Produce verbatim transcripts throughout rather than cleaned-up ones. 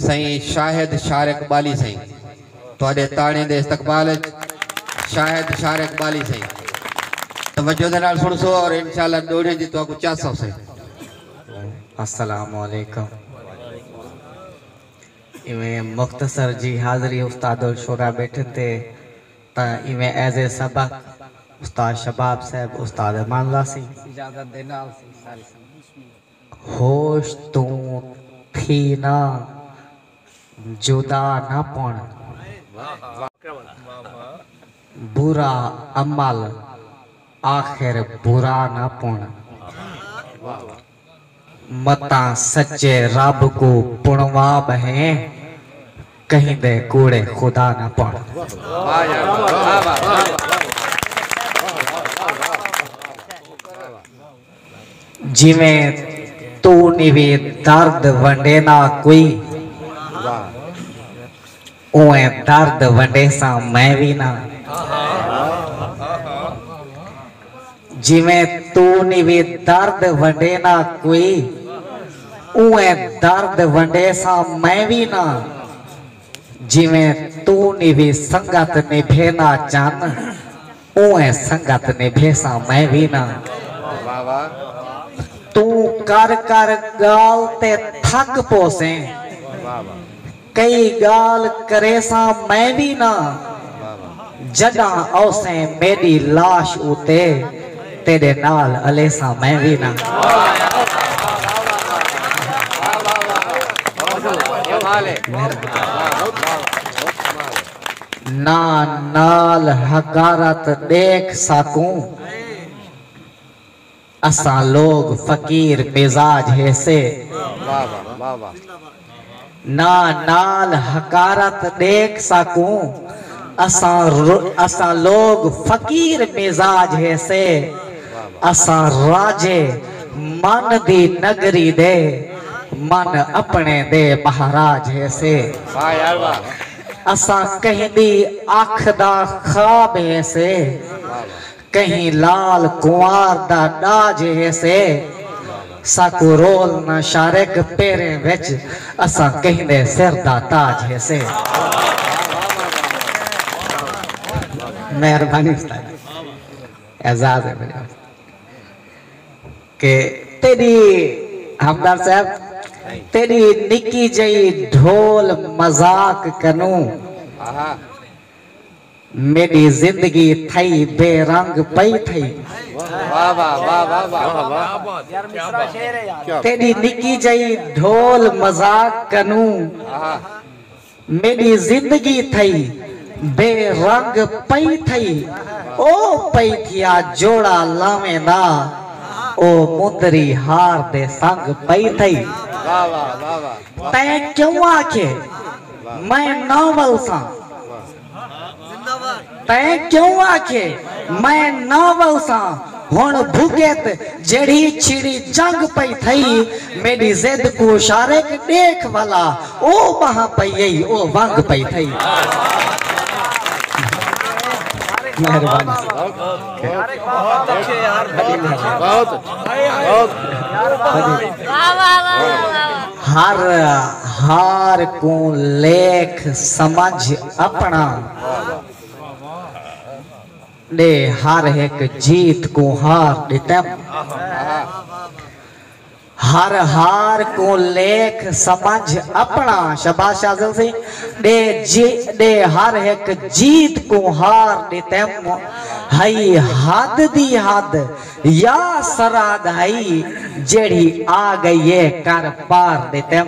سئیں شاہد شارق ٻالی سئیں، تہاݙے تاڑیں دے استقبال اچ شاہد شارق ٻالی سئیں۔ توجہ دے نال سݨسو اور انشاءاللہ ݙوہڑے دی تہاکوں چس ہوسے۔ السلام علیکم۔ ایویں مختصر جی حاضری استاد الشعراء ٻیٹھن تے، تاں ایویں ایز اے سبق استاد شباب صاحب، استاد امان اللہ سی۔ اجازت دے نال سی ساری سنگت۔ ہوش توں تھی نہ جدا نہ پݨ، برا عمل آخر برا نہ پݨ۔ متاں سچے رب کوں پݨوا ٻہیں، کہیں دے کوڑے خدا نہ پݨ۔ جیویں توں نیوی درد ونڈینا کوئی، اونویں درد ونڈیساں میں وی نہ۔ جیویں توں نیوی درد ونڈینا کوئی، اونویں درد ونڈیساں میں وی نہ۔ جیویں توں نیوی سنگت نبھینا چن، اونویں سنگت نبھیساں میں وی نہ۔ واہ واہ۔ توں کر کر ڳالھ تے تھک پوسیں، واہ واہ۔ کئی ڳالھ کریساں میں وی نہ۔ واہ واہ۔ جݙاں اوسیں میݙی لاش اتے، تیݙے نال الیساں میں وی نہ۔ کمال ہے۔ نہ نال حقارت ݙیکھ ساکوں، اساں لوگ فقیر مزاج ہیسے۔ واہ واہ، واہ واہ۔ نہ نال حقارت ݙیکھ ساکوں، اساں رو-، اساں لوگ فقیر مزاج ہیسے۔ اساں راجے من دی نگری دے، من اپݨے دے مہاراج ہیسے۔ واہ یار واہ۔ اساں کہیں دی اکھ دا خواب ہیسے، کہیں لال کنوار دا ݙاج ہیسے۔ ساکوں رول نہ شارق پیریں وچ، اساں کہیں دے سر دا تاج ہیسے۔ مہربانی استاد۔ اعزاز ہے میرے۔ کہ تیݙی، ہمدرد صاحب، تیݙی نکی جئی ڈھول مذاق کنوں، آہا۔ میݙی زندگی تھئی بے رنگ پئی تھئی۔ واہ واہ، واہ واہ، واہ۔ یار مصرع شعر ہے یار۔ تیݙی نکی جئی ڈھول مذاق کنوں، آہا۔ میݙی زندگی تھئی بے رنگ پئی تھئی، او پئی تھیا جوڑا لاویں دا، او مندری ہار دے سنگ پئی تھئی۔ واہ واہ، واہ واہ۔ تیں کیوں آکھے میں ناول ساں؟ تیں کیوں آکھے میں ناول ساں؟ ہݨ بھڳت جیڑھی چھڑی جنگ پئی تھئی، میݙی ضد کوں شارق ݙیکھ ولا، او ٻانہہ پئی ائی، او ونگ پئی تھئی۔ مہربانی۔ بہت، بہت۔ ہر ہار کوں لیکھ سمجھ اپݨا، ݙے ہر ہک جیت کوں ہار ݙتم۔ ہر ہار کوں لیکھ سمجھ اپݨا، شاباش شاذل سئیں۔ ݙے جی-، ݙے ہر ہک جیت کوں ہار ݙتم۔ ہئی حد دی حد یا سرحد ہئی، جیڑھی آ ڳئی اے کر پار ݙتم۔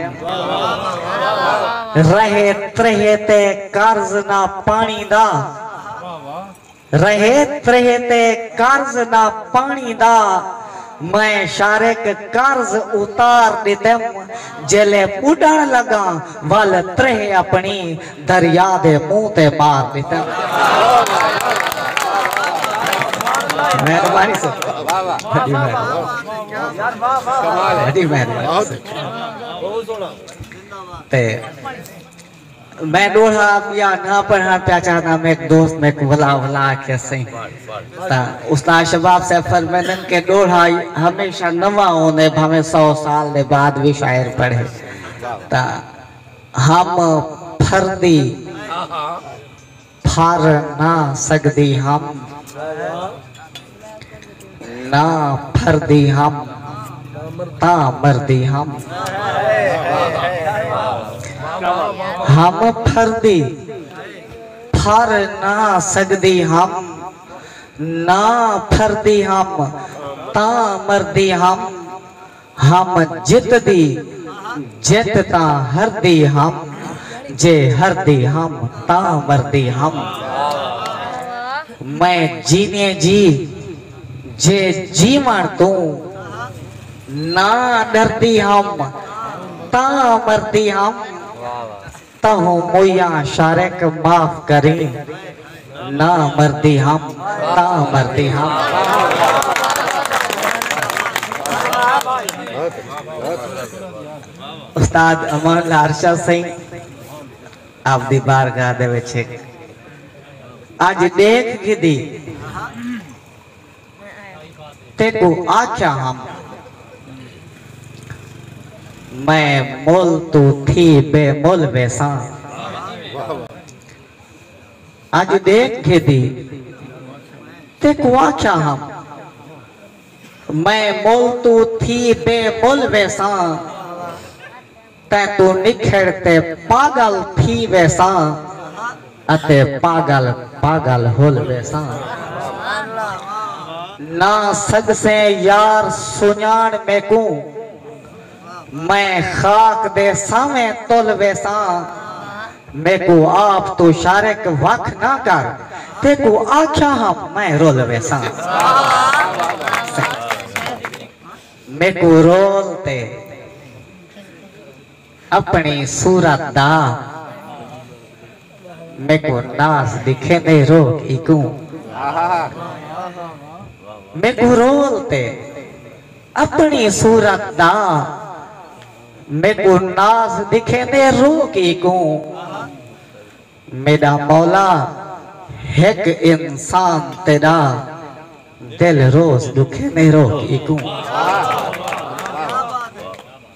رہے تریہہ تے قرض نہ پاݨی دا، رہے تریہہ تے قرض نہ پاݨی دا، میں شارق قرض اتار ݙتم۔ جیلے ٻݙݨ لڳاں ول تریہہ اپݨی دریا دے منہ تے مار ݙتم۔ مہربانی سر۔ واہ واہ۔ وݙی مہربانی۔ کمال ہے۔ وݙی مہربانی سر۔ تے میں ݙوہڑا ٻیا نہ پڑھݨ پیا چاہندا، میک دوست میک ولا ولا آکھیا سئیں۔ تاں استاد شباب صاحب فرمیندن کہ ݙوہڑا ہمیشہ نواں ہوندے، بھاویں سو سال دے بعد وی شاعر پڑھے۔ تاں ہم پھردی پھر نہ سڳدی ہم، نہ پھردی ہم تاں مردی ہم۔ ہم پھردی پھر نہ سڳدی ہم، نہ پھردی ہم تاں مردی ہم۔ ہم جتدی جت تاں ہردی ہم، جے ہردی ہم تاں مردی ہم۔ میں جیویں جی جے جیوݨ توں نہ ݙردی ہم تاں مردی ہم۔ تہوں مویاں شارق معاف کریں، نہ مردی ہم تاں مردی ہم۔ استاد امان اللہ ارشد سئیں آپ دی بارگاہ دے وچ ہک اڄ ݙیکھ گھدی، تیکوں آکھیا ہم میں مل توں تھی بے مل ویساں۔ اڄ ݙیکھ گھدی، تیکوں آکھیا ہم میں مل توں تھی بے مل ویساں۔ تیں توں نکھڑ تے پاڳل تھی ویساں، اتے پاڳل پاڳل ہل ویساں۔ نہ سڳسیں یار سنڄاݨ میکوں، میں خاک دے سانویں تل ویساں۔ میکوں آپ توں شارق وکھ نہ کر، تیکوں آکھیا ہم میں رل ویساں۔ میکوں رول تے اپݨی صورت دا، میکوں ناز ݙکھیندے روک ایکوں۔ میکوں رول تے اپݨی صورت دا، میکوں ناز ݙکھیندے روک ایکوں۔ میݙا مولا ہک انسان تیݙا، دل روز ݙکھیندے روک ایکوں۔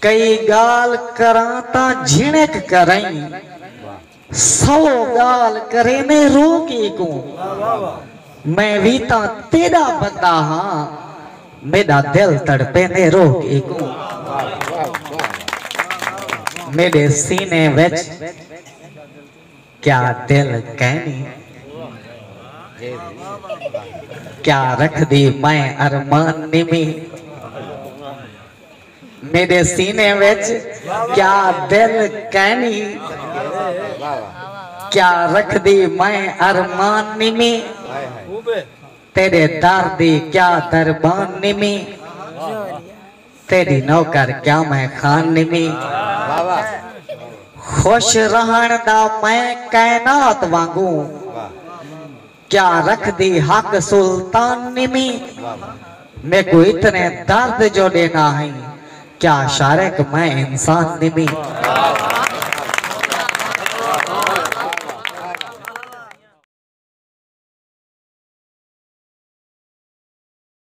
کئی ڳالھ کراں تاں جھݨک کرئیں، سو ڳالھ کریندے روک ایکوں۔ میں وی تاں تیݙا بندہ ہاں، میݙا دل تڑپیندے روک ایکوں۔ میݙے سینے وچ کیا دل کینی؟ کیا رکھدی میں ارمان نمی؟ میݙے سینے وچ کیا دل کینی؟ کیا رکھدی میں ارمان نمی؟ تیݙے در دی کیا دربان نمی؟ تیݙی نوکر کیا میں خان نمی؟ خوش رہݨ دا میں کائنات وانگوں، کیا رکھدی حق سلطان نمی؟ میکوں اتنے درد جو ݙینا ہئیں، کیا شارق میں انسان نمی؟